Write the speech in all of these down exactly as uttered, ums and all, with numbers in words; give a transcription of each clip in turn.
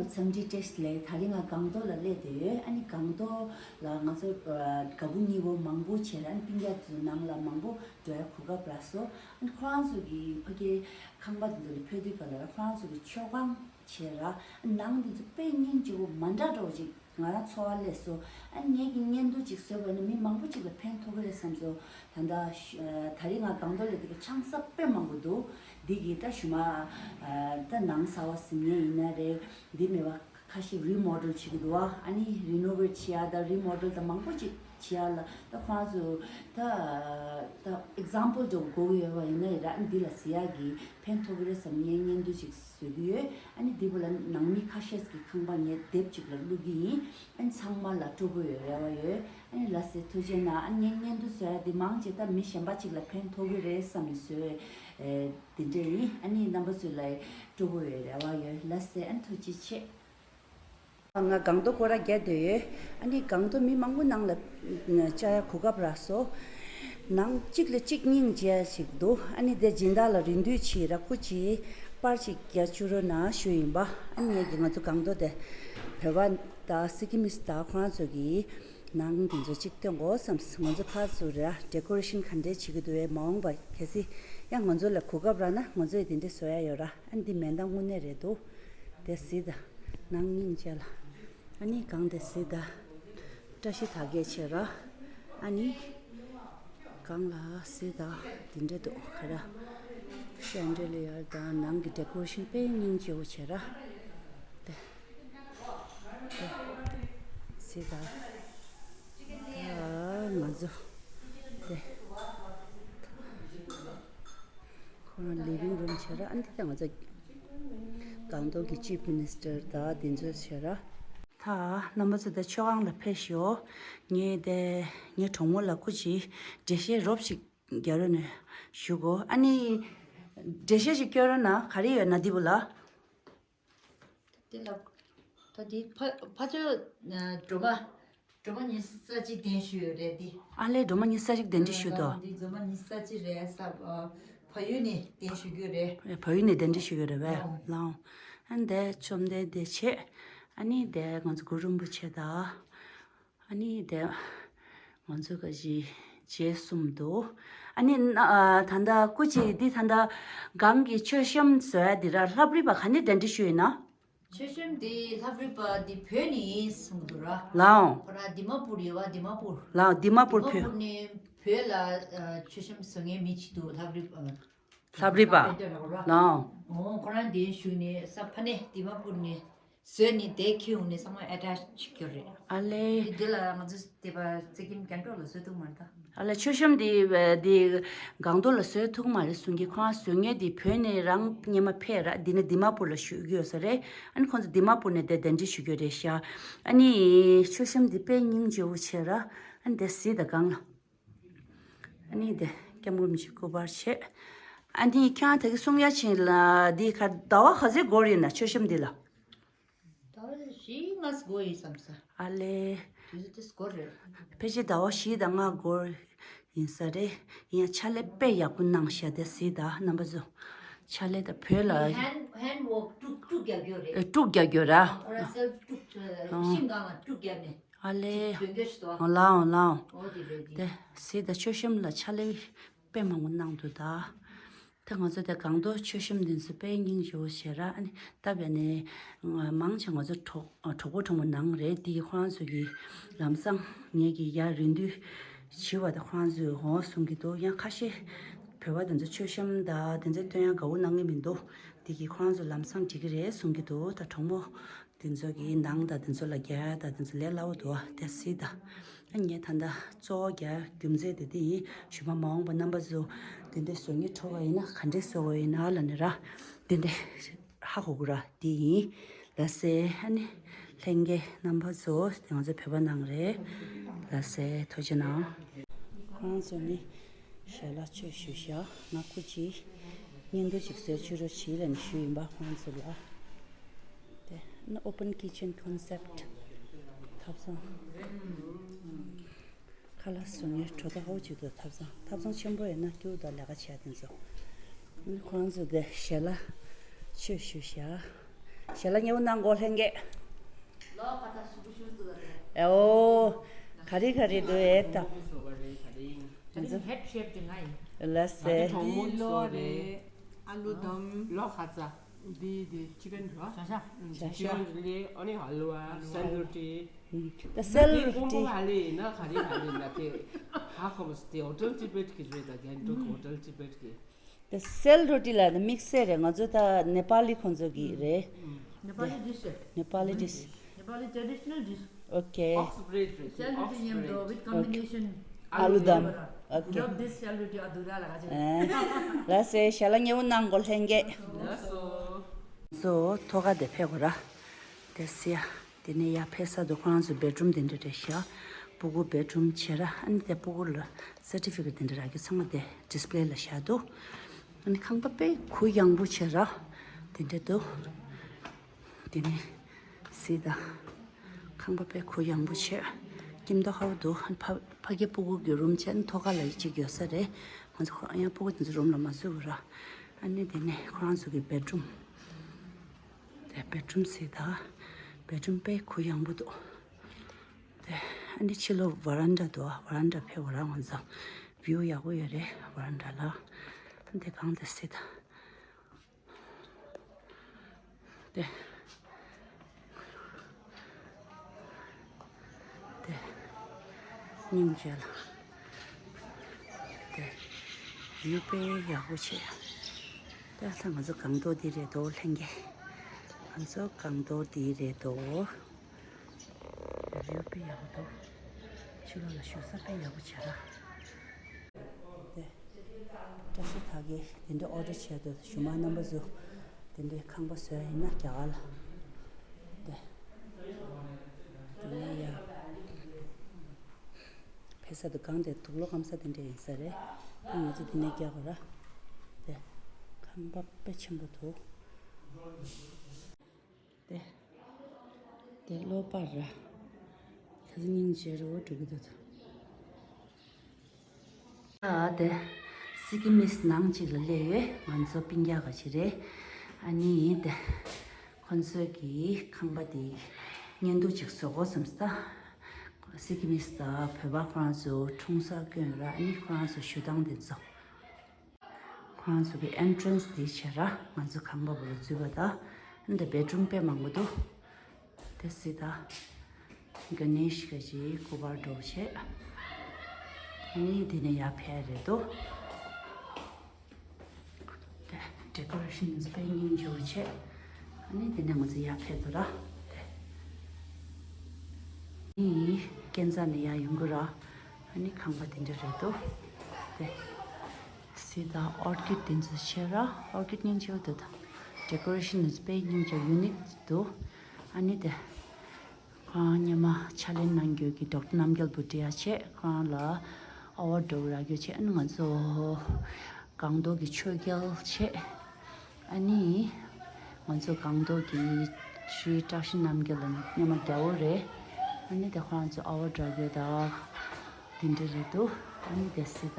འཚམས་འདྲི་བཀྲ་ཤིས་བདེ་ལེགས། ད་རིང་ང་སྒང་ཏོག་ལ་སླེབས་བསྡད་ཡོད། ཨ་ནི་སྒང་ཏོག་ལ་ང་ཚོ་ཨ་དགའ་པོ་ཉེ་པོ་མང་པོ་བྱས་ར། ཨ་ནི་སྤུན་ཀྱག་ཚོའི་ནང་ལ་མང་པོ་འགྲོ་ཡ་གོ་སྐབས་རག་སོང་། ཨ་ནི་ཁོ་རང་ཚོ་གི་ཕ་གིའི་ཁང་པ་དེ་ཚོ་ལ་ཕེབས་དུས་ག་ལ་ར་ཁོ་རང་ཚོ་གི་མཆོད་ཁང་བྱས་ར། ཨ་ནང་དེ་ཚོ་དཔེ་སྙིང་རྗེ་པོ་མ་འདྲ་འདྲ་བོ་ཅིག་ང་རང་ཚོར་བ་སླེབས་སོང་། ཨ་ནི་ངེད་ཀྱི་བརྙན་ཐུང་ཅིག་བཟོས་པ་ཡིན་ན་མི་མང་པོ་ཅིག་ལ་ཕན་ཐོགས་ཀྱི་རེད་བསམ་སོང་། ད་ལྟ་ཤ་ཨ་ད་རིང་ང་སྒང་ཏོག་ལ་དེ་ག་ཆང་ས་དཔེ་མང་པོ་འདུག། འདི་གི་ད་ཞུ་མ་ཨ་ད་ནང་གསར་པ་ཟིན་ངེས་ཡིན་ན་རེད། འདི་མེད་པ་ཁ་ཤས་remodel་བྱེད་ཀྱི་འདུག་བ། ཨ་ནི་renovate་བྱེད་ཡ་ད་remodel་ད་མང་པོ་ཅིག་བྱེད་ཡ་ལ་ད་ཁོ་རང་ཚོ་ད་ད་example་འདྲ་བོ་དགོས་ཀྱི་ཡོད་པ་ཡིན་ན་ཡིན་ར། ཨ་ནི་འདི་ལ་གཟིགས་ཡ་གི་ཕན་ཐོགས་ཀྱི་རེད་བསམ་ངས་བརྙན་ཐུང་ཅིག་བཟོ་གི་ཡོད། ཨ་ནི་འདི་བོ་ལ་ནང་མི་ཁ་ཤས་ཀྱི་ཁང་པ་ངས་དེབ་ཅིག་ལ་བླུག་གི་ཡིན། ཨ་ནི་ཚང་མ་ལ་སྤྲོ་པོ་ཡོད་རེ་བ་ཡོད། ཨ་ནི་ལགས་སེ་ཐུགས་རྗེ་གནང་། ཨ་ནི་ངས་བརྙན་ཐུང་བཟོ་ཡ་འདི་མང་ཆེ་ད་མི་གཞན་པ་ཅིག་ལ་ཕན་ཐོགས་ཀྱི་རེད་བསམ་ནས་བཟོས་ཨེ་འདི་འདྲ་ཡིན། ཨ་ནི་རྣམ་པ་ཚོ་ལ་སྤྲོ་པོ་ཡོད་རེ་བ་ཡོད། ལགས་སེ་ཨ་ནི་ཐུགས་རྗེ་ཆེ། ང་སྒང་ཏོག་སྐོར་ར་རྒྱག་བསྡད་ཡོད། ཨ་ནི་སྒང་ཏོག་མི་མང་པོ་ནང་ལ་བཅར་ཡ་གོ་སྐབས་རག་སོང་། ནང་གཅིག་ལ་གཅིག་སྙིང་རྗེ་ཞིག་འདུག། ཨ་ནི་དེ་སྦྱིན་བདག་ལ་རེ་འདུན་བྱས་ར་སྐུ་མཁྱེན་པར་ཅིག་རྒྱག་བཅུག་རོགས་གནང་ཞུ་ཡིན་པ། ཨ་ནི་ངས་ཀྱི་ང་ཚོ་སྒང་ཏོག་དེ་བོད་པ་དང་སི་ཀི་མིས་དང་ཁོ་རང་ཚོ་གི་ནང་དེ་ཚོ་གཅིག་སྟོན་དགོས་བསམ། ང་ཚོ་ཕར་ཚུར་ར་decoration་ག་འདྲས་བྱེད་ཀྱི་འདུག་བས། མ་འོངས་པ་གལ་སྲིད་ཡང་ང་ཚོ་ལ་གོ་སྐབས་རག་ན་ང་ཚོ་ཡི་དེ་འདྲས་བཟོ་ཡ་ཡོད་ར། ཨ་ནི་འདི་མེ་མདའ་དངོས་གནས་རེད་འདུག། དེ་གཟིགས་དང་ནང་སྙིང་རྗེ་ལ། ཨ་ནི་སྒང་དེ་གཟིགས་དང་། བཀྲ་ཤིས་དར་རྒྱས་བྱེད་ར། ཨ་ནི་སྒང་ལ་གཟིགས་དང་དེ་འདྲས་འདུག་ག་ར། chandelier་དང་ནང་གི་decoration་དཔེ་སྙིང་རྗེ་པོ་བྱེད་ར། དེ་དེ་གཟིགས་དང་། ད་ང་ཚོ་དེ་ཁོ་རང་living room་བྱེད་ར། ཨ་ནི་དེ་ང་ཚོ་སྒང་ཏོག་གི་Chief Minister་དང་དེ་ཚོ་བྱེད་ར། ད་རྣམ་པ་ཚོ་ད་མཆོད་ཁང་ལ་ཕེབས་ཤོག། ངས་དེ་ངའི་གྲོགས་མོ་ལ་སྐུ་མཁྱེན་འགྲེལ་བཤད་རོབ་ཅིག་རྒྱག་རོགས་གནང་ཞུ་གོ། ཨ་ནི་འགྲེལ་བཤད་ཅིག་སྐྱོན་རོགས་གནང་། ག་རེ་ཡོད་ན་འདི་བུ་ལ། དེ་ལ་ད་དེ་ཕ་ཕ་ཚོ་སྒྲོལ་མ་སྒྲོལ་མ་ཉི་ཤུ་རྩ་གཅིག་གདན་ཞུས་ཡོད་རེད་དེ། ཨ་ལས་སྒྲོལ་མ་ཉི་ཤུ་རྩ་གཅིག་གདན་འདྲེན་ཞུས་དོ། འདི་སྒྲོལ་མ་ཉི་ཤུ་རྩ་གཅིག་རེད་ས། ཕ་ཡུལ་ནས་གདན་ཞུ་རྒྱུ་རེད། ཕ་ཡུལ་ནས་གདན་འདྲེན་ཞུ་རྒྱུ་རེད་བས། ལའོ། ལའོ། ཨ་འདས་བཅོམ་ལྡན་འདས་བྱེད། ཨ་ནི་འདས་ང་ཚོ་གུ་རུ་རིན་པོ་ཆེ་དང་། ཨ་ནི་དེ་ང་ཚོ་ག་ཅི་རྗེས་གསུམ་འདུག། ཨ་ནི་ན་ཨ་ད་ལྟ་སྐུ་མཁྱེན་འདི་ད་ལྟ་སྒང་གི་མཆོད་བཤམས་བཟོ་ཡ་འདི་ར་ལྷ་པ་རི་པ་ག་ནས་གདན་འདྲེན་ཞུས་ཡིན་ན། མཆོད་བཤམས་འདི་ལྷ་པ་རི་པ་འདི་བོད་ནས་ཡིན་གསུངས་འདུག་ར། ལའོ། ཁོ་རང་དི་མ་པུར་ཡོད་བ། དི་མ་པུར། ལའོ་དི་མ་པུར། དི་མ་པུར་ནས་བོད་ལ་ཨ་མཆོད་བཤམས་བཟོ་མཁན་མི་ཅིག་འདུག། ལྷ་པ་རི་པ། ལྷ་པ་རི་པ། ལའོ། འོ་ཁོ་རང་གདན་ཞུས་ནས་ས་ཕ་ནས་དི་མ་པུར་ནས། བཟོས་ནས་དེ་ཁྱེར་ཡོང་ནས་ཚང་མ་ཨེ་ཊེཆ་བྱེད་རྒྱུ་རེད། ཨ་ལས། དེ་དེ་ལ་ང་ཚོ་དེ་པ་ཙི་གིམ་རྒྱ་འབྲོག་ལ་བཟོ་ཐུབ་མ་རེད་ད། ཨ་ལས་མཆོད་བཤམས་དེ་དེ་སྒང་ཏོག་ལ་བཟོ་ཐུབ་མ་རེད་གསུང་གི། ཁོང་བཟོ་མཁན་དེ་བོད་ནས་རང་སྔོན་མ་ཕེབས་ར། འདི་ནས་དི་མ་པུར་ལ་བཞུགས་ཡོད་ས་རེད། ཨ་ནི་ཁོང་ཚོ་དི་མ་པུར་ནས་དེ་གདན་འདྲེན་ཞུ་རྒྱུ་རེད་ཤག། ཨ་ནི་མཆོད་བཤམས་དེ་དཔེ་སྙིང་རྗེ་པོ་བྱས་ར། ཨ་ནི་དེ་གཟིགས་དང་སྒང་ལ། ཨ་ནི་དེ་སྐྱབས་མགོན་མི་ཆེན་སྐུ་པར་བྱས། ཨ་ནི་ཁྱེད་རང་ད་གི་གསུང་ཡ་ཆེན་ལ་འདི་ག་ཟླ་བ་ག་ཚོད་འགོར་ཡོད་ན་མཆོད་བཤམས་འདི་ལ། ཟླ་བ་བཞི་ལྔ་འགོར་ཡོད་བསམ་ས། ཨ་ལས། དུས་ཚོད་དེ་འགོར་རེད། ཕལ་ཆེར་ཟླ་བ་བཞི་དང་ལྔ་འགོར་ཡིན་ས་རེད། ཡིན་ཡང་ཕྱག་ལས་དཔེ་ཡག་པོ་གནང་ཤག། དེ་གཟིགས་དང་རྣམ་པ་ཚོ། ཕྱག་ལས་དང་བོད་ལ། ཧན་ཧན་ཝོག་དཀྲུག་དཀྲུག་རྒྱག་རྒྱུ་རེད། ཨེ་དཀྲུག་རྒྱག་རྒྱུ་ར། ཁོ་རང་སེལ་དཀྲུག་ཨ་ཤིང་སྒང་ལ་དཀྲུག་རྒྱག་ནས། ཨ་ལས། གྱོན་གྱི་ཞིག་འདུག་ཨ། ལའོ་ལའོ། འོ་དེ་རེད་དེ། དེ་གཟིགས་དང་མཆོད་བཤམས་ལ་ཕྱག་ལས་དཔེ་མང་པོ་གནང་འདུག་ད། ད་ང་ཚོ་དེ་སྒང་ཏོག་མཆོད་བཤམས་འདི་ཚོ་དཔེ་སྙིང་རྗེ་པོ་བྱས་ར། ཨ་ནི་སྟབས་ཡག་ནས་མང་ཆེ་ང་ཚོ་གྲོགས་གྲོགས་པོ་གྲོགས་མོ་ནང་རེད། དེ་ཁོ་རང་ཚོ་གི་ལམ་སང་ངེད་ཀྱི་ཡར་རེ་འདུན་བྱས་པ་དེ་ཁོ་རང་ཚོས་འོ་གསུང་གི་འདུག། ཡང་ཁ་ཤས་བོད་པ་དེ་ཚོ་མཆོད་བཤམས་དང་དེ་ཚོ་སྟོན་ཡ་དགའ་པོ་གནང་གི་མི་འདུག། དེ་གི་ཁོ་རང་ཚོ་ལམ་སང་འགྲིག་གི་རེད་གསུང་གི་འདུག། ད་གྲོགས་མོ་དེ་ཚོ་གི་ནང་དང་དེ་ཚོ་ལ་རྒྱག་ཡ་དང་དེ་ཚོ་ལས་སླ་པོ་འདུག་ཨ། དེ་གཟིགས་དང་། ཨ་ངས་ད་ལྟ་གཙོ་བོ་རྒྱག་རྒྱུ་མཚན་དེ་འདི་ཡིན། ཞུ་མ་མ་འོངས་པ་རྣམ་པ་ཚོ་དེ་འདྲའི་བཟོ་སྙིང་བྲོ་བ་ཡིན་ན་ག་འདྲས་བཟོ་དགོས་ཡིན་ན་ལ་ནི་ར། དེ་འདྲའི་ཧ་གོ་གི་ར་དེ་ཡིན། ལགས་སེ། ཨ་ནི་ལྷན་རྒྱས་རྣམ་པ་ཚོ་དེ་ང་ཚོ་བོད་པ་ནང་རེད། ལགས་སེ་ཐུགས་རྗེ་གནང་། ཁོང་ཚོ་ནི་ཞལ་ལག་མཆོད་ཞུ་ཤག། ང་སྐུ་མཁྱེན་བརྙན་ཐུང་ཅིག་བཟོས་བཅུག་རོགས་བྱེད་ལབ་ནས་ཞུས་ཡིན་པ་ཁོང་ཚོ་ལ། དེ་ནི་open kitchen concept་ཐབ་ཚང་། ཁ་ལག་བཟོ་མཁན་གྲོ་ཐོག་ཧོ་ཅིག་ཏུ་ཐབ་ཚང་ཐབ་ཚང་ཆེན་པོ་ཡིན་ན་སྐྱུག་དང་ལས་ཀ་བྱས་དེ་ཚོ། ཁོང་ཚོ་དེ་ཞལ་ལག་མཆོད་ཞུ་བྱ། ཞལ་ལག་མཉེས་པོ་གནང་གོ་ལྷན་རྒྱས། ཨེ་ཨོ། ག་རེ་ག་རེ་འདུག་ཨེ་ད། ད་རིང་ཧེཌ་ཤེབ་དེ་ང་ཡིན། ལགས་སེ། གྲང་མོ་འདི་ལོ་རེད། ཨ་ལུ་དམ། ལོ་ཁ་ཚ། འདི་འདི་ཅི་ཀན་ར། ཤ་ཤ། ཤ་ཤ། ཅི་ཀན་ལི་ཨ་ནི་ཧ་ལུ་ཨ། སེལ་རུ་ཊི། ད་སེལ་རུ་ཊི། ཧ་ལེ་ཡིན་ན་ག་རེ་ཧ་ལེ་ཡིན་ན་དེ་ཧ་གོ་མ་སི་དེ་ཧོ་ཊེལ་ཊི་བེཊ་གི་རེད། ད་རྒྱན་ཊོག་ཧོ་ཊེལ་ཊི་བེཊ་གི། དེ་སེལ་རོ་ཊི་ལ་དེ་དམིགས་བསལ་རེད། ང་ཚོ་ད་ནེ་པ་ལི་ཁོང་ཚོ་གི་རེད། Nepali dish. Nepali dish. Nepali traditional dish. Okay. Ox bread རེད། སེལ་རོ་ཊི་མཉམ་དུ་with combination. ཨ་ལུ་དམ། Okay. Love this སེལ་རོ་ཊི། ཨ་དུ་ར་ལ་ག་ཅི། ལགས་སེ། ཞལ་ལག་མཉེས་པོ་གནང་གོ་ལྷན་རྒྱས། ལགས་སོ། ཚོ་ཐོག་ཁ་དེ་ཕེབས་གོ་ར། དེ་སི་ཡ། དེ་ནས་ཡར་ཕེབས་ས་དུ་ཁོ་རང་ཚོ་བེད་རུམ་དེ་འདྲ་རེད་ཤག་སྤུ་གུ་བེད་རུམ་བྱས་ར། ཨ་ནི་དེ་སྤུ་གུ་ལ་སར་ཊི་ཕི་ཀེཊ་དེ་འདྲ་རག་རྒྱུ་ཚང་མ་དེ་ཌིས་པི་ལེ་ལ་བཞག་འདུག་ཨ་ནི་ཁང་པ་དཔེ་གུ་ཡངས་པོ་བྱས་ར། དེ་འདྲ་འདུག་དེ་ནས་སི་ད། ཁང་པ་དཔེ་གུ་ཡངས་པོ་བྱས། སྐྱིད་མདོག་ཁ་པོ་འདུག་ཨ་ནི་ཕ་ཕ་གི་སྤུ་གུ་གི་རུམ་བྱས། ཨ་ནི་ཐོག་ཁ་ལ་གཅིག་ཡོད་ས་རེད། ང་ཚོ་ཁོ་ཡང་སྤུ་གུ་དེ་ཚོ་རུམ་ལ་མ་བཟོས་གོ་ར། ཨ་ནི་དེ་ནས་ཁོ་རང་ཚོ་གི་བེད་རུམ། དེ་བེད་རུམ་ཟེར་ད། བེད་རུམ་དཔེ་གུ་ཡངས་པོ་འདུག་དེ་ཨ་ནི་ཕྱི་ལོགས་ཝ་རན་ཌ་འདུག་ཝ་རན་ཌ་ཕེབས་པ་རང་ང་ཚོ་བིའུ་ཡག་པོ་ཡོད་རེད། ཝ་རན་ཌ་ལ། དེ་སྒང་དེ་ཟེར་ད། དེ། དེ། སྙིང་རྗེ་ལ། དེ། བིའུ་དཔེ་ཡག་པོ་བྱས། དེ་ད་ང་ཚོ་སྒང་ཏོག་འདི་རེད་དོ་ལྷན་རྒྱས། ང་ཚོ་སྒང་ཏོག་འདི་རེད་དོ། དེ་བིའུ་དཔེ་ཡག་པོ་འདུག་ཕྱི་ལོགས་ལ་བཞུགས་ས་དཔེ་ཡག་པོ་བྱས་ར། དེ། བཀྲ་ཤིས་དག་གིས་དེ་འདྲའི་ཨོ་ཌར་བྱས་འདུག་གཞུག་མ་རྣམ་པ་ཚོ་དེ་འདྲའི་ཁང་པ་བཟོས་ཡིན་ན་རྒྱ་གར་ལ། དེ། དེ་ནས་ཡ། ཕེབས་ས་དེ་སྒང་དེ་དུག་ལོག་སྐམ་ས་དེ་འདྲ་ཡིན་ས་རེད། ད་ང་ཚོ་དེ་ནས་རྒྱག་དགོས་ར། དེ། ཁང་པ་དཔེ་ཆེན་པོ་འདུག་དེ། དེ་གློ་པར་ར། ད་སྙིང་རྗེ་རུ་འགྲོ་གི་འདུག་ད་དེ་སི་ཀི་མིས་ནང་གཅིག་ལ་སླེབས་ཡོད། ང་ཚོ་སྤུན་ཀྱག་ག་ཅིག་རེད། ཨ་ནི་དེ་ཁོང་ཚོས་ཀྱི་ཁང་པ་དེ་བརྙན་ཐུང་གཅིག་བཟོ་དགོས་བསམ་སྟེ། སི་ཀི་མིས་དང་བོད་པ་ཁོ་རང་ཚོ་འཁྲུངས་ས་དཀོན་ར། ཨ་ནི་ཁོ་རང་ཚོ་བཞུགས་སྟངས་དེ་ཚོ། ཁོ་རང་ཚོ་གི་ཨེན་ཊྲན་སི་དེ་བྱས་ར། ང་ཚོ་ཁང་པ་བུ་ལ་འཛུལ་བ་ད། འདི་བེད་རུམ་དཔེ་མང་པོ་འདུག་དེ་སི་ད། ག་ནེ་ཤི་ག་ཅིག་སྐུ་པར་འདྲ་བོ་བྱས། ཨ་ནི་དེ་ནས་ཡར་ཕེབས་རེད་འདུག་དེ་ཌེ་ཀོ་རེ་ཤན་དཔེ་སྙིང་རྗེ་བོ་བྱས། ཨ་ནི་དེ་ནས་ང་ཚོ་ཡར་ཕེབས་འདུག་ར། དེ། ཨ་ནི་སྐས་འཛེགས་ནས་ཡར་ཡོང་གི་ར། ཨ་ནི་ཁང་པ་དེ་འདྲ་རེད་འདུག་དེ། སི་ད་ཨོར་ཀིཌ་དེ་ཚོ་བྱས་ར། ཨོར་ཀིཌ་སྙིང་རྗེ་བོ་འདུག་ད། ཌེ་ཀོ་རེ་ཤན་དཔེ་སྙིང་རྗེ་ཡུ་ནིག་འདུག་ཨ་ནི་དེ། ཁོང་སྔོན་མ་ཕྱག་ལས་གནང་རྒྱུ་གི་ཌོག་ཊར་རྣམ་རྒྱལ་བུ་ཊི་ཡ་བྱས། ཁོང་ལ་ཨ་ཝར་ཌི་འདྲ་བོ་རག་རྒྱུ་བྱས། ཨ་ནི་ང་ཚོ་སྒང་ཏོག་གི་ཆོས་རྒྱལ་བྱས། ཨ་ནི་ང་ཚོ་སྒང་ཏོག་གི་ཤྲི་བཀྲ་ཤིས་རྣམ་རྒྱལ་ལ་སྔོན་མ་རྒྱལ་པོ་རེད། ཨ་ནི་དེ་ཁོང་ཚོ་ཨ་ཝར་ཌི་རག་རྒྱུ་ད་དེ་འདྲ་རེད་འདུག་ཨ་ནི་དེ་སི་ད།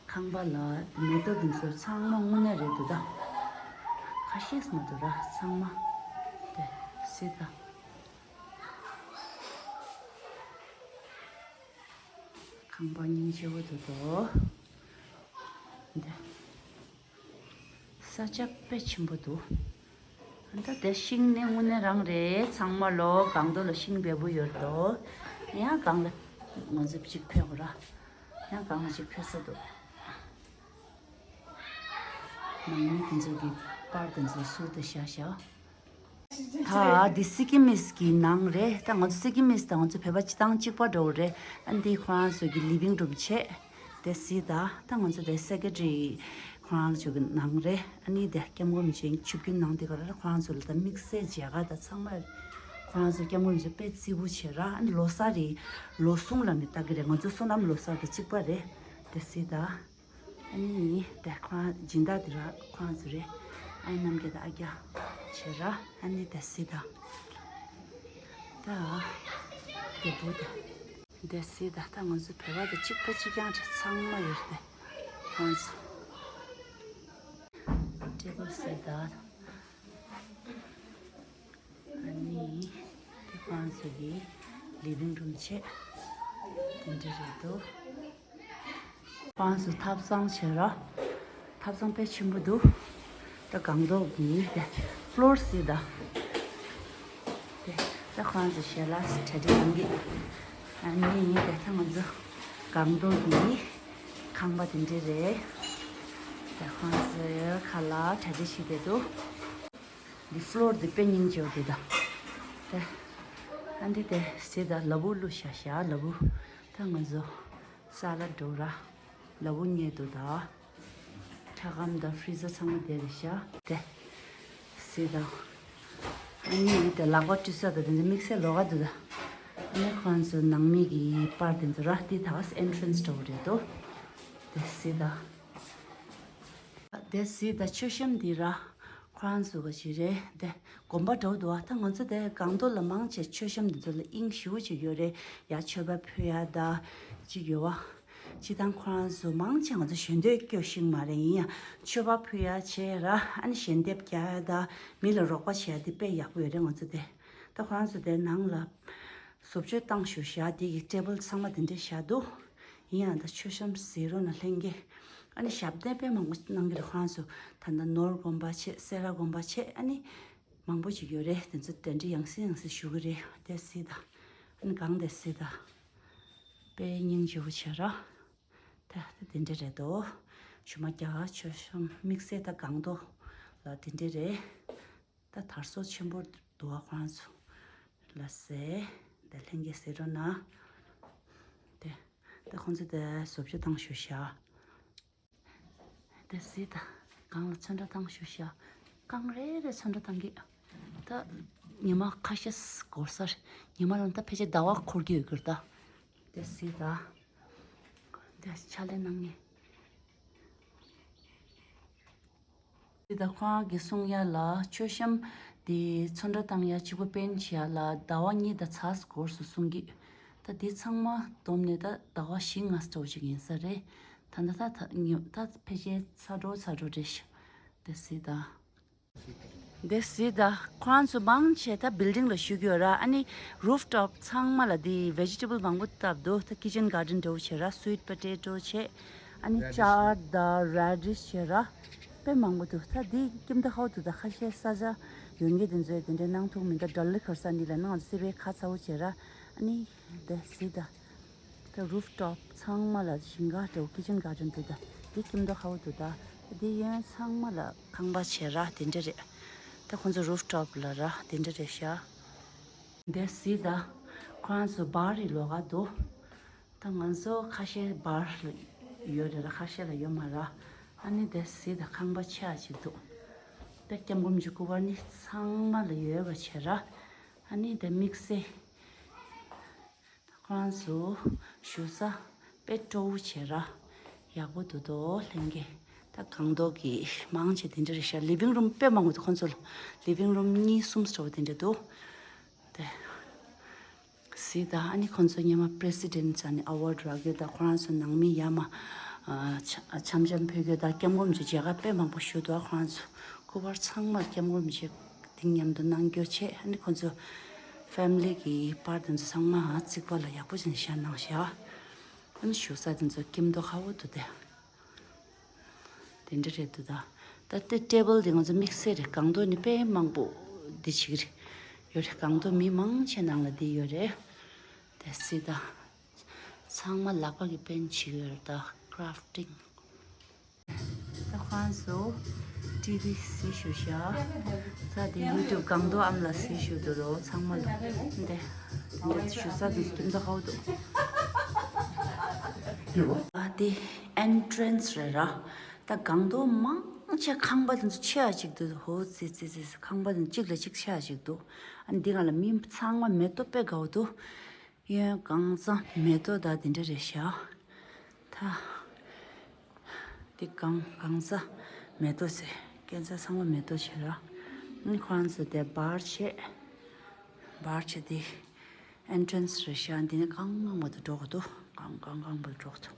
ཁང་པ་ལ་མེ་ཏོག་དེ་ཚོ་ཚང་མ་དངོས་གནས་རེད་འདུག་ད། ཁ་ཤས་མ་འདུག་ར། ཚང་མ་དེ་སི་ད། ཁང་པ་སྙིང་རྗེ་བོ་འདུག་དོ། འདི། ས་ཆ་དཔེ་ཆེན་པོ་འདུག་ད་དེ་ཤིང་ནི་དངོས་གནས་རང་རེད། ཚང་མ་ལོ་སྒང་ཏོག་ལ་ཤིང་འབེལ་པོ་ཡོད་དོ། ཡང་སྒང་ལ་ང་ཚོ་གཅིག་ཕེབས་དགོས་ར། ཡང་སྒང་ལ་གཅིག་ཕེབས་ས་འདུག་ནང་མི་དེ་ཚོ་གི་པར་དེ་ཚོ་ཟུར་དུ་བཞག་བཞག་ད་འདི་སི་ཀི་མིས་གི་ནང་རེད། ད་ང་ཚོ་སི་ཀི་མིས་དང་ང་ཚོ་བོད་པ་སྤྱི་བཏང་གཅིག་པ་འདྲ་བོ་རེད། ཨ་འདི་ཁོ་རང་ཚོ་གི་ལི་བིང་རུམ་བྱས། དེ་སི་ད། ད་ང་ཚོ་དེ་སེ་ཀེ་ཊི་རི་ཁོ་རང་ཚོ་གི་ནང་རེད། ཨ་ནི་དེ་སྐྱབས་མགོན་རིན་པོ་ཆེ་ཆིབས་བསྒྱུར་གནང་དེ་ག་རེ་རེད། ཁོ་རང་ཚོ་ལ་ད་དམིགས་བསལ་མཇལ་ཁ་ད་ཚང་མ་ཁོ་རང་ཚོ་སྐྱབས་མགོན་རིན་པོ་ཆེ་དཔེ་བརྩི་བོ་བྱས་ར། ཨ་ནི་ལོ་གསར་རེད། ལོ་གསུམ་ལ་ནི་ལྟ་གི་རེད། ང་ཚོ་སོ་ནམ་ལོ་གསར་དང་གཅིག་པ་རེད། དེ་སི་ད། ཨ་ནི་དེ་ཁོ་རང་སྦྱིན་བདག་དེ་ར་ཁོ་རང་ཚོ་རེད། ཨ་ནི་རྣམ་རྒྱལ་དང་ཨ་རྒྱ་བྱས་ར། ཨ་ནི་དེ་སི་ད། ད་དེ་བུ་དེ། དེ་སི་ད། ད་ང་ཚོ་བོད་པ་དང་གཅིག་པ་གཅིག་རྐྱང་རེད། ཚང་མ་ཡོད་རེད། ཁོ་རང་ཚོ་ཊེ་བལ་སི་ད། ཚོ་གི་ལི་བིང་རུམ་བྱས། དེ་འདྲ་རེད་འདུག་ཁོང་ཚོ་ཐབ་ཚང་བྱས་ར། ཐབ་ཚང་དཔེ་ཆེན་པོ་འདུག་ད་སྒང་ཏོག་གི་དེ་ཕློར་གཟིགས་དང་། དེ་ད་ཁོང་ཚོ་ཞལ་ལག་གྲ་སྒྲིག་གནང་གི། ཨ་ནི་དེ་ད་ང་ཚོ་སྒང་ཏོག་གི་ཁང་པ་དེ་འདྲ་རེད། དེ་ཁོང་ཚོའི་ཁ་ལག་གྲ་སྒྲིག་བྱེད་བསྡད་འདུག་འདི་ཕློར་འདི་དཔེ་སྙིང་རྗེ་པོ་འདུག་ད། དེ་ཨ་འདི་དེ་གཟིགས་དང་། ལ་ཕུག་བླུགས་བཞག་བཞག་ལ་ཕུག་ད་ང་ཚོ་ས་ལ་འགྲོ་ར། ལ་ཕུག་ཉལ་འདུག་ད། ཁྲ་སྒམ་དང་ཕྲི་ཛར་ཚང་མ་དེ་རེད་ཤག་དེ་གཟིགས་དང་། ཨ་ནི་དེ་ལག་པ་བཀྲུ་ས་དང་དེ་ཚོ་དམིགས་བསལ་ལོགས་ཀ་འདུག་ད། ཨ་ནི་ཁོང་ཚོ་ནང་མི་གི་པར་དེ་ཚོ་ར། དེ་ད་ཨེན་ཊྲན་སི་འདྲ་པོ་རེད་འདུག་དེ་གཟིགས་དང་། དེ་གཟིགས་དང་། མཆོད་བཤམས་འདི་ར་ཁོ་རང་ཚོ་གི་ཅིག་རེད། དེ་དགོན་པ་འདྲ་པོ་འདུག་ཨ། ད་ང་ཚོ་དེ་སྒང་ཏོག་ལ་མང་ཆེ་མཆོད་བཤམས་འདི་ཚོ་ལ་དབྱིངས་ཞེ་པོ་ཅིག་ཡོད་རེད། ཡར་མཆོད་པ་ཕུལ་ཡ་ད་ཅིག་ཡོད་པ། སྤྱིར་བཏང་ཁོ་རང་ཚོ་མང་ཆེ་ང་ཚོ་ཞལ་འདོན་སྐྱོར་ཤེས་མ་རེད། ཡིན་ཡང་མཆོད་པ་ཕུལ་ཡ་བྱས་ར། ཨ་ནི་ཞལ་འདེབས་རྒྱག་ཡ་ད་མི་ལ་རོགས་པ་བྱེད་ཡ་དེ་དཔེ་ཡག་པོ་ཡོད་རེད། ང་ཚོ་དེ་ད་ཁོ་རང་ཚོ་དེ་ནང་ལ་བཟོ་བཅོས་བཏང་བཞག་བཞག་དེ་གི་ཊེ་བལ་ཚང་མ་དེ་འདྲ་བཞག་འདུག་ཡིན་ཡང་ད་མཆོད་བཤམས་གཟིགས་རོགས་གནང་ལྷན་རྒྱས། ཨ་ནི་ཞབས་བརྟན་དཔེ་མང་པོ་གནང་གི་རེད། ཁོ་རང་ཚོ་ད་ལྟ་ནོར་དགོན་པ་བྱས། སེ་ར་དགོན་པ་བྱས། ཨ་ནི་མང་པོ་ཅིག་ཡོད་རེད། དེ་ཚོ་གདན་འདྲེན་ཡང་སེ་ཡང་སེ་ཞུ་གི་རེད། དེ་གཟིགས་དང་། ཨ་ནི་སྒང་དེ་གཟིགས་དང་། དཔེ་སྙིང་རྗེ་པོ་བྱས་ར། ད་ད་དེ་འདྲ་རེད་དོ། ཞུ་མ་རྒྱག་མཆོད་བཤམས་དམིགས་བསལ་ད་སྒང་ཏོག་ལ་དེ་འདྲ་རེད། ད་དར་སྲོལ་ཆེན་པོ་འདུག་ཨ། ཁོ་རང་ཚོ་ལ་ཟེར། དེ་ལྷན་རྒྱས་གཟིགས་རོགས་གནང་། དེ་ད་ཁོང་ཚོ་དེ་བཟོ་བཅོས་བཏང་བཞག་བཞག་དེ་གཟིགས་དང་། སྒང་ལ་ཚོན་ཁྲ་བཏང་བཞག་བཞག་རྐང་རེ་རེ་ཚོན་ཁྲ་བཏང་གི། ད་ཉི་མ་ཁ་ཤས་འགོར་ས་རེད། ཉི་མ་ལ་ད་ཕལ་ཆེར་ཟླ་བ་འཁོར་གྱི་ཡོད་ཀྱི་རེད་ད། དེ་གཟིགས་དང་། དེ་ཕྱག་ལས་གནང་མཁན། དེ་ད་ཁོ་རང་གིས་གསུང་ཡ་ལ་མཆོད་བཤམས་དེ་ཚོན་ཁྲ་བཏང་ཡ་གཅིག་པ་པེན་ཊི་བྱེད་ཡ་ལ་ཟླ་བ་གཉིས་དང་ཚ་འགོར་སོང་གསུང་གི། ད་དེ་ཚང་མ་བསྡོམས་ནས་ད་ཟླ་བ་བཞི་ལྔ་འདྲ་པོ་ཅིག་ཡིན་ས་རེད། ད་ད་ད་ད་ཉི་ད་ཕལ་ཆེར་ཚ་འགྲོ་ཚ་འགྲོ་རེད་ཤག་དེ་གཟིགས་དང་། དེ་གཟིགས་དང་། ཁོ་རང་ཚོ་མང་ཆེ་ད་བིལ་ཌིང་ལ་བཞུགས་ཀྱི་ཡོད་ར། ཨ་ནི་རུཕ་ཊོབ་ཚང་མ་ལ་དེ་ཝེ་ཇི་ཊེ་བལ་མང་པོ་བཏབ་འདུག་ད་ཀི་ཅན་གར་ཌེན་འདྲ་པོ་བྱས་ར། སུའིཊ་པོ་ཊེ་ཊོ་བྱས། ཨ་ནི་ཅར་དང་རེ་ཌིཤ་བྱས་ར། དཔེ་མང་པོ་འདུག་ད་དེ་ཀིམ་ཏོ་ཧའོ་འདུག་ད་ཁ་ཤས་ས་ཆ་ཡོད་མཁན་དེ་ཚོས་དེ་འདྲའི་གནང་ཐུབ་མིན། ད་ཌལ་ལི་ཁར་ས་ནི་ལ་ནང་སི་པའི་ཁ་ཚ་པོ་བྱས་ར། ཨ་ནི་དེ་གཟིགས་དང་། ད་རུཕ་ཊོབ་ཚང་མ་ལ་ཞིང་ཁ་འདྲ་པོ་ཀི་ཅན་གར་ཌེན་འདུག་ད་དེ་ཀིམ་ཏོ་ཧའོ་འདུག་ད་དེ་གཡོན་ཚང་མ་ལ་ཁང་པ་བྱས་ར་དེ་འདྲ་རེད། ད་ཁོང་ཚོ་རུཕ་ཊོབ་ལ་ར་དེ་འདྲ་རེད་ཤག་དེ་གཟིགས་དང་། ཁོ་རང་ཚོ་བར་རི་ལོགས་ཀ་འདུག་ད་ང་ཚོ་ཁ་ཤས་བར་ལ་ཡོད་རེད་ར། ཁ་ཤས་ལ་ཡོད་མ་ར། ཨ་ནི་དེ་གཟིགས་དང་། ཁང་པ་ཆེ་བ་ཅིག་འདུག་ད་སྐྱབས་མགོན་གྱི་སྐུ་པར་ནི་ཚང་མ་ལ་ཡོད་པ་བྱས་ར། ཨ་ནི་དེ་དམིགས་བསལ་ཁོ་རང་ཚོ་བཞུགས་ས་དཔེ་སྤྲོ་བོ་བྱས་ར། ཡག་པོ་འདུག་དོ་ལྷན་རྒྱས། ད་སྒང་ཏོག་གི་མང་ཆེ་དེ་འདྲ་རེད་ཤག་ལི་བིང་རུམ་དཔེ་མང་པོ་འདུག་ཁོང་ཚོ་ལ་ལི་བིང་རུམ་གཉིས་གསུམ་འདྲ་པོ་དེ་འདྲ་འདུག་དེ་གཟིགས་དང་། ཨ་ནི་ཁོང་ཚོ་སྔོན་མ་པི་རེ་སི་ཌེན་ཊི་ཨ་ནི་ཨ་ཝར་ཌི་རག་ཡོད་ད། ཁོ་རང་ཚོ་ནང་མི་ཡར་མར་ཨ་འཆམ་འཆམ་འཆམ་ཕེབས་ཡོད་ད། སྐྱབས་མགོན་གྱི་མཇལ་ཁ་དཔེ་མང་པོ་ཞུས་འདུག་ཁོ་རང་ཚོ་སྐུ་པར་ཚང་མ་སྐྱབས་མགོན་གྱི་དེ་མཉམ་དུ་གནང་རྒྱུ་བྱས། ཨ་ནི་ཁོང་ཚོ་ཕེ་མི་ལི་གི་པར་དེ་ཚོ་ཚང་མ་རྩིག་པ་ལ་ཡག་པོ་བྱས་ནས་བཞག་གནང་བཞག་ཨ་ནི་བཞུགས་ས་དེ་ཚོ་ཀིམ་ཏོ་ཧའོ་འདུག་སྟེ། དེ་འདྲ་རེད་འདུག་ད། ད་ལྟ་ཊེ་བལ་དེ་ང་ཚོ་དམིགས་བསལ་རེད། སྒང་ཏོག་ནི་དཔེ་མང་པོ་འདི་བྱེད་ཀྱི་རེད། ཡོད་རེད། སྒང་ཏོག་མི་མང་ཆེ་ནང་ལ་འདི་ཡོད་རེད། དེ་གཟིགས་དང་། ཚང་མ་ལག་པ་གིས་པེན་ཊི་བྱེད་ཀྱི་ཡོད་རེད་ད། ཀ་རཕ་ཊིང་། ད་ཁོ་རང་ཚོ་ཊི་ཝི་གཟིགས་བཞག་བཞག་ད་དེ་ཡུ་ཊུབ་སྒང་ཏོག་ཨམ་ལགས་གཟིགས་བཞག་འདུག་རོ། ཚང་མ་ལ་འདི་འདི་བཞུགས་ས་དེ་ཀིམ་ཏོ་ཧའོ་འདུག་ཨ་དེ་ཨེན་ཊྲན་སི་རེད་ར། ད་སྒང་ཏོག་མང་ཆེ་ཁང་པ་དེ་ཚོ་ཆེ་བ་ཅིག་འདུག་ཧོ་ཙི་ཙི་ཙི། ཁང་པ་དེ་ཚོ་གཅིག་ལ་གཅིག་ཆེ་བ་ཅིག་འདུག་ཨ་ནི་འདི་སྒང་ལ་མི་ཚང་མ་མེ་ཏོག་དཔེ་དགའ་པོ་འདུག་གཡོན་གང་ས་མེ་ཏོག་དང་དེ་འདྲ་རེད་ཤག་ད་འདི་གང་གང་ས་མེ་ཏོག་ཟེར། སྐས་འཛེག་ཚང་མ་མེ་ཏོག་བྱས་ར། ཨ་ནི་ཁོ་རང་ཚོ་དེ་བར་བྱས། བར་བྱས་དེ་ཨེན་ཊྲན་སི་རེད་ཤག་འདི་ནི་གང་གང་བར་དུ་འགྲོ་གི་འདུག་གང་གང་གང་བར་འགྲོ་གི་འདུག་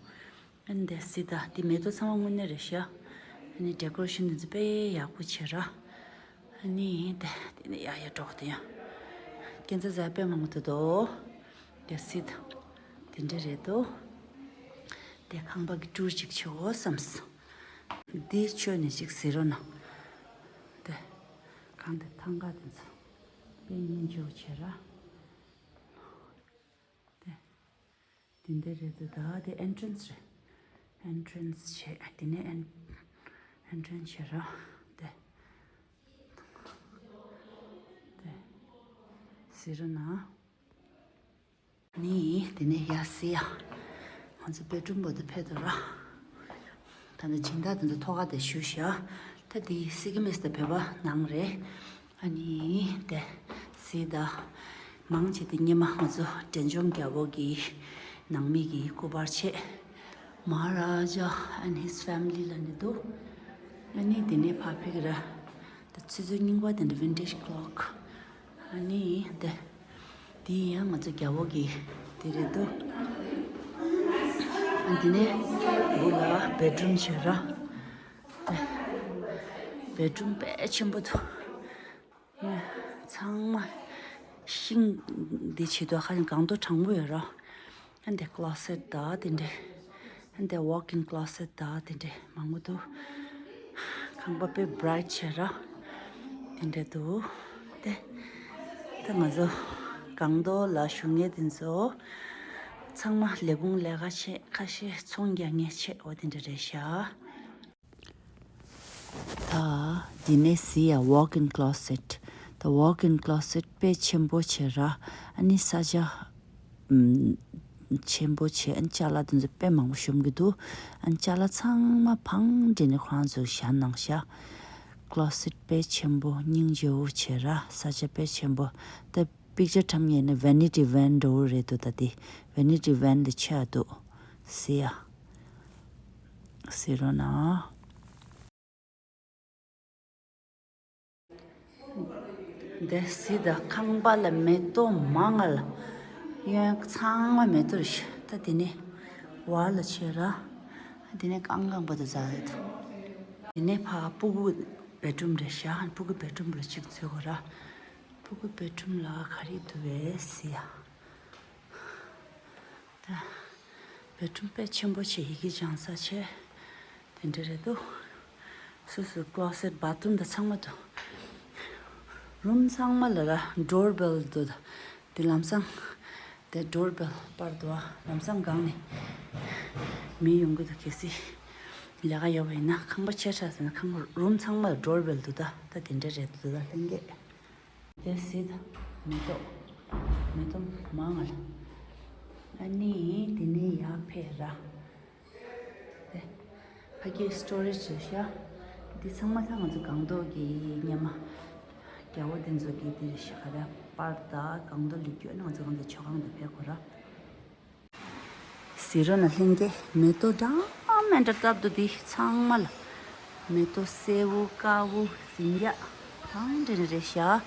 ཨ་ནི་དེ་གཟིགས་དང་། འདི་མེ་ཏོག་ཚང་མ་དངོས་གནས་རེད་ཤག་ཨ་ནི་ཌེ་ཀོ་རེ་ཤན་འདི་ཚོ་དཔེ་ཡག་པོ་བྱས་ར། ཨ་ནི་དེ་དེ་ནས་ཡར་ཡར་འགྲོ་གི་འདུག་ཡང་ ཁྱེད་ཚོ་ཟ་དཔེ་མང་པོ་འདུག་དོ། དེ་སྲིད་དེ་འདྲ་རེད་དོ། དེ་ཁང་པ་གི་ཊུར་ཅིག་བྱེད་འོ་བསམས། འདི་ཆོས་ནས་ཅིག་ཟེར་རོ་ན། དེ་གང་དེ་ཐང་ག་དེ་ཚོ་དཔེ་སྙིང་རྗེ་བོ་བྱེད་ར། དེ་དེ་འདྲ་རེད་འདུག་ད་དེ་ཨེན་ཊྲན་སི་རེད། ཨེན་ཊྲན་སི་བྱེད་དེ་ནས་ཨེན་ཨེན་ཊྲན་སི་བྱེད་ར། དེ་དེ་ཟེར་རོ་ན། ནི་དེ་ནས་ཡ་སི་ཡ། ང་ཚོ་བེད་རུམ་བར་དུ་ཕེབས་འདུག་ར། ད་ནི་སྦྱིན་བདག་དེ་ཚོ་ཐོག་ཁ་དེ་ཞུ་བཞག་ད་དེ་སི་ཀི་མིས་དེ་བོད་པ་ནང་རེད། ཨ་ནི་དེ་སི་ད་མང་ཆེ་དེ་སྔོན་མ་ང་ཚོ་འབྲས་ལྗོངས་རྒྱལ་པོ་གི་ནང་མི་གི་སྐུ་པར་ཆེ། Maharaja and his family ལ་ནི་འདུག་ཨ་ནི་དེ་ནས་ཕར་ཕེབས་ཀྱི་ར། ད་ཆུ་ཚོད་རྙིང་པ་དེ་འདྲ་vintage clock ཨ་ནི་དེ། དེ་ཡང་ང་ཚོ་རྒྱལ་པོ་གི་དེ་རེད་འདུག་ཨ་དེ་ནས་འོག་ལ་བེད་རུམ་བྱེད་ར། དེ་བེད་རུམ་དཔེ་ཆེན་པོ་འདུག་ཡ་ཚང་མ་ཤིང་འདི་བྱེད་དུ་ཁ་ཅིག་སྒང་ཏོག་དྲང་པོ་ཡོད་ར། ཨ་འདི་ཀློ་སེཊ་ད་དེ་འདྲས། ཨ་འདི་walk-in closet ད་དེ་འདྲས་མང་པོ་འདུག་ཁང་པ་དཔེ་བྷ་རའིཊ་བྱས་ར། དེ་འདྲས་འདུག་དེ་ད་ང་ཚོ་སྒང་ཏོག་ལ་བཞུགས་མཁན་དེ་ཚོ་ཚང་མ་ལས་ཁུངས་ལས་ཀ་བྱེད། ཁ་ཤས་ཚོང་རྒྱག་མཁན་བྱེད། འོ་དེ་འདྲས་རེད་ཤག་ད་འདི་ནས་གཟིགས་ཡ་walk-in closet། ད་walk-in closet དཔེ་ཆེན་པོ་བྱས་ར། ཨ་ནི་ས་ཆ་ཨམ་ཆེན་པོ་བྱས། ཨ་ནི་ཅ་ལག་དེ་ཚོ་དཔེ་མང་པོ་ཤོང་གི་འདུག་ཨ་ནི་ཅ་ལག་ཚང་མ་བང་སྒྲིག་ནས་ཁོ་རང་ཚོས་བཞག་གནང་ཤག closet དཔེ་ཆེན་པོ་སྙིང་རྗེ་བོ་བྱས་ར། ས་ཆ་དཔེ་ཆེན་པོ། ད་པིག་ཅར་འཁྲབ་མཁན་ནི་vanity van འདྲ་བོ་རེད་འདུག་ད་དེ་vanity van དེ་ཆགས་འདུག་གཟིགས་ཡ། གཟིགས་རོགས་གནང་། དེ་གཟིགས་དང་། ཁང་པ་ལ་མེ་ཏོག་མང་ང་ལ། གཡོན་ཚང་མ་མེ་ཏོག་རེད་ཤག་ད་དེ་ནས་ཝལ་ལ་བྱས་ར། དེ་ནས་རྐང་རྐང་པ་དེ་ཟ་རེད་འདུག་དེ་ནས་ཕར་སྤུ་གུ་བེད་རུམ་རེད་ཤག་སྤུ་གུ་བེད་རུམ་ལ་གཅིག་འཛུལ་དགོས་ར། སྤུ་གུ་བེད་རུམ་ལ་ག་རེ་འདུག་པས་གཟིགས་ཡ། ད་བེད་རུམ་དཔེ་ཆེན་པོ་བྱས། ཡི་གེ་སྦྱང་ས་བྱས། དེ་འདྲ་རེད་འདུག་སོ་སོའི་ཀློ་སེཊ་བཱ་ཐི་རུམ་དང་ཚང་མ་འདུག་རུམ་ཚང་མ་ལ་ར་ཌོར་བེལ་འདུག་དེ་ལམ་སང་དེ་ཌོར་བེལ་པར་འདུག་ཨ། ལམ་སང་སྒང་ནས་མི་ཡོང་གི་འདུག་གལ་སྲིད་ལས་ཀ་ཡོད་པ་ཡིན་ན། ཁང་པ་ཆེ་དྲགས་ཟེར་ན། ཁང་པ་རུམ་ཚང་མ་ལ་ཌོར་བེལ་འདུག་ད་ད་དེ་འདྲ་རེད་འདུག་ད་ལྷན་རྒྱས། དེ་གཟིགས་དང་། མེ་ཏོག་མེ་ཏོག་མང་ང་ལ། ཨ་ནི་དེ་ནས་ཡར་ཕེབས་ར། དེ་ཕ་གིའི་སི་ཊོ་རེཇ་བྱས་ཤག་འདི་ཚང་མ་ད་ང་ཚོ་སྒང་ཏོག་གི་སྔོན་མ་རྒྱལ་པོ་དེ་ཚོ་གི་དེ་རེད་ཤག་ག་རེ་པར་དང་སྒང་ཏོག་ལ་བསྐྱོན་ནས་ང་ཚོ་གང་ཚོ་མཆོད་ཁང་དུ་ཕེབས་དགོས་ར། གཟིགས་རོགས་གནང་ལྷན་རྒྱས། མེ་ཏོག་འདྲ་མི་འདྲ་བཏབ་འདུག་འདི་ཚང་མ་ལ། མེ་ཏོག་སེར་པོ་དཀར་པོ་ཟིང་ཡག་གང་འདྲ་འདྲ་རེད་ཤག་ཨ་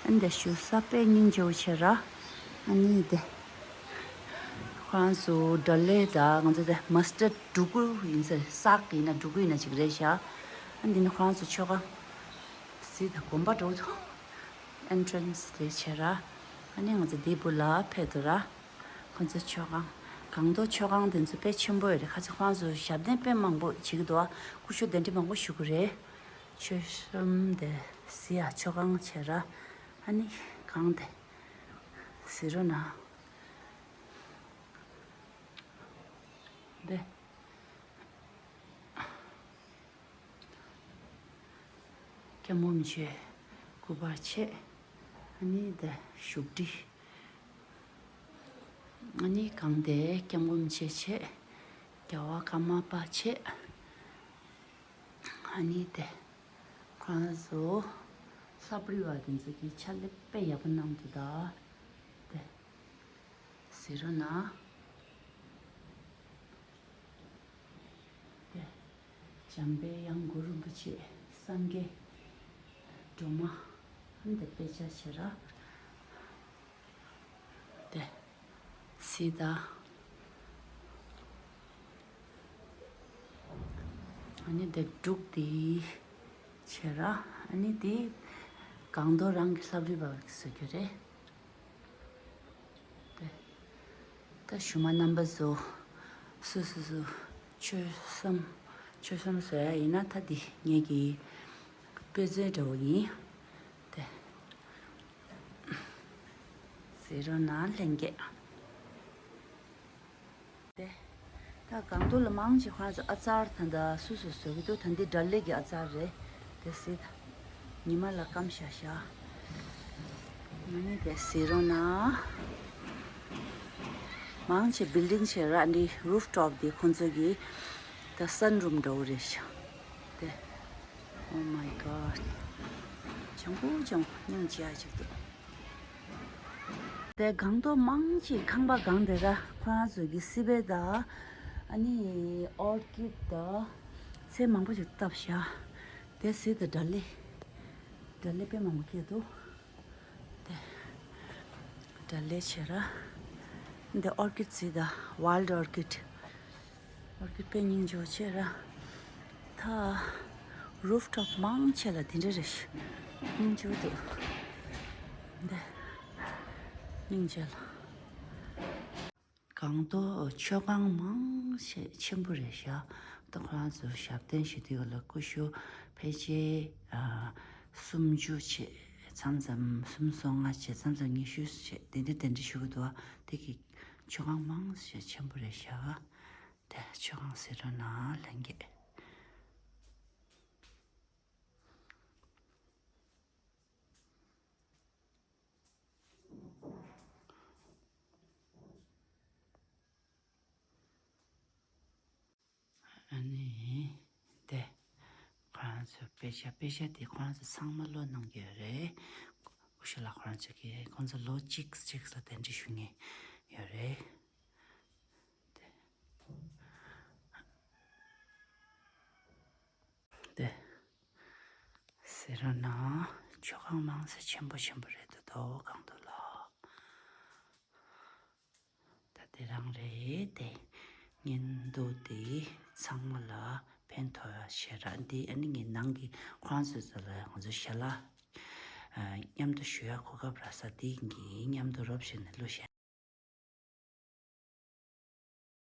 འདི་བཞུགས་ས་དཔེ་སྙིང་རྗེ་བོ་བྱས་ར། ཨ་ནི་དེ་ཁོ་རང་ཚོ་ཌ་ལེ་དང་ང་ཚོ་དེ་མ་སི་ཊར་འབྲུ་གུ་ཡིན་ས། སག་ཡིན་ན་འབྲུ་གུ་ཡིན་ན་ཅིག་རེད་ཤག་ཨ་འདི་ནི་ཁོ་རང་ཚོ་མཆོད་ཁང་། གཟིགས་དང་། དགོན་པ་འདྲ་བོ་འདུག་ཨེན་ཊི་རན་སི་དེ་བྱས་ར། ཨ་ནི་ང་ཚོ་འདི་སྦུག་ལ་ཕེབས་འདུག་ར། ཁོ་ཚོའི་མཆོད་ཁང་། སྒང་ཏོག་མཆོད་ཁང་དེ་ཚོ་དཔེ་ཆེན་པོ་ཡོད་རེད། ཁ་ཅིག་ཁོ་རང་ཚོ་ཞབས་བརྟན་དཔེ་མང་པོ་བྱེད་ཀྱི་འདུག་ཨ། སྐུ་ཞབས་གདན་འདྲེན་མང་པོ་ཞུ་གི་རེད། མཆོད་གཤོམ་དེ་གཟིགས་ཡ། མཆོད་ཁང་བྱས་ར། ཨ་ནི་སྒང་དེ་གཟིགས་རོགས་གནང་། དེ། སྐྱབས་མགོན་རིན་པོ་ཆེ་སྐུ་པར་ཆེ། ཨ་ནི་དེ་བཞུགས་ཁྲི། ཨ་ནི་སྒང་དེ་སྐྱབས་མགོན་རིན་པོ་ཆེ་ཆེ། རྒྱལ་བ་ཀརྨ་པ་ཆེ། ཨ་ནི་དེ་ཁོ་རང་ཚོ་ལྷ་པ་རི་བ་དེ་ཚོ་གི་ཕྱག་ལས་དཔེ་ཡག་པོ་གནང་འདུག་ད། དེ་གཟིགས་རོགས་གནང་། དེ་འཇམ་པའི་དབྱངས་གུ་རུ་རིན་པོ་ཆེ། སངས་རྒྱས་སྒྲོལ་མ། ཨ་ནི་དེ་དཔེ་ཆ་བྱས་ར། དེ་གཟིགས་དང་། ཨ་ནི་དེ་འབྲུག་དེ་བྱས་ར། ཨ་ནི་དེ་སྒང་ཏོག་རང་གི་ལྷ་པ་རི་བ་གིས་བཟོ་རྒྱུ་རེད། ད་གཞུག་མ་རྣམ་པ་ཚོ་སུ་སུ་སུ་ཆོས་བསམ་ཆོས་བསམ་བཟོ་ཡ་ཡིན་ན། ད་འདི་ངེད་ཀྱི་དཔེ་མཛོད་འདྲ་བོ་ཡིན། དེ་ཟེར་རོ་ན་ལྷན་རྒྱས། དེ་ད་སྒང་ཏོག་ལ་མང་ཆེ་ཁོ་རང་ཚོ་ཨ་ཙར་ད་ལྟ་སུ་སུ་བཟོ་གི་འདུག་ད་འདི་སྒྲ་ལེ་གི་ཨ་ཙར་རེད། དེ་སྲིད་ད་ཉི་མ་ལ་སྐམ་ཤག་ཤག་ང་ནི་དེ་ཟེར་རོ་ན། མང་ཆེ་བིལ་ཌིང་ཆེ་ར་འདི་རུབ་ཊོབ་འདི་ཁོང་ཚོ་གི་ད་སན་རུམ་འདྲ་བོ་རེད་ཤག་དེ། Oh my God. ལྗང་ཁུ་ལྗང་ཁུ་སྙིང་རྗེ་ཡ་ཅིག་འདུག་དེ་སྒང་ཏོག་མང་ཆེ་ཁང་པ་སྒང་དེ་ར་ཁོ་རང་ཚོ་གི་སི་པན་དང་ཨ་ནི་ཨོར་ཀིཌ་དང་ཚལ་མང་པོ་ཞིག་བཏབ་ཤག་དེ་སྲིད་དེ་སྒྲ་ལེ་སྒྲ་ལེ་དཔེ་མང་པོ་སྐྱེས་འདུག་དེ་སྒྲ་ལེ་བྱས་ར། འདི་ཨོར་ཀིཌ་ཟེར་ད། ཝའིལ་ཌི་ཨོར་ཀིཌ། ཨོར་ཀིཌ་དཔེ་སྙིང་རྗེ་བོ་བྱས་ར། ད་རུབ་ཊོབ་མང་ཆེ་ལ་དེ་འདྲ་རེད། སྙིང་རྗེ་བོ་འདུག་འདི་སྙིང་རྗེ་ལ། སྒང་ཏོག་མཆོད་ཁང་མང་ཆེ་ཆེན་པོ་རེད་ཤག་ད་ཁོ་རང་ཚོ་ཞབས་བརྟན་ཞུ་དུས་ལ་སྐུ་ཞབས་ཕལ་ཆེར་ཨ་སུམ་ཅུ་བྱས་མཚམས་མཚམས་སུམ་སོ་ལྔ་བྱས་མཚམས་མཚམས་ཉི་ཤུ་བྱས་དེ་འདྲ་དེ་འདྲ་ཞུ་གི་འདུག་དེ་གི་མཆོད་ཁང་མང་ཆེ་ཆེན་པོ་རེད་ཤག་དེ་མཆོད་ཁང་ཟེར་རོ་ན་ལྷན་རྒྱས། ཨ་ནི། དེ། ཁོ་རང་ཚོ་དཔེ་ཆ་དཔེ་ཆ་དེ་ཁོ་རང་ཚོ་ཚང་མ་ཀློག་གནང་གི་ཡོད་རེད། སྐུ་ཞབས་ལགས་ཁོ་རང་ཚོ་གིས་ཁོང་ཚོ་ལོ་གཅིག་གཅིག་ལ་གདན་འདྲེན་ཞུ་མཁན་ཡོད་རེད། དེ། དེ། ཟེར་རོ་ན། མཆོད་ཁང་མང་ས་ཆེན་པོ་ཆེན་པོ་རེད་འདུག་དོ་སྒང་ཏོག་ལ། ད་དེ་རང་རེད་དེ། བརྙན་ཐུང་དེ་ཚང་མ་ལ་ཕན་ཐོགས་ཡ་བྱེད་ར། འདི་ཨ་ནི་ངའི་ནང་གི་ཁོང་ཚོ་ཚོ་ལ་ང་ཚོ་ཞལ་ལག་མཉམ་དུ་ཞུ་ཡ་གོ་སྐབས་རག་ས་དེ་གི་མཉམ་དུ་རོབ་བྱས་ནས་བླུགས་བཞག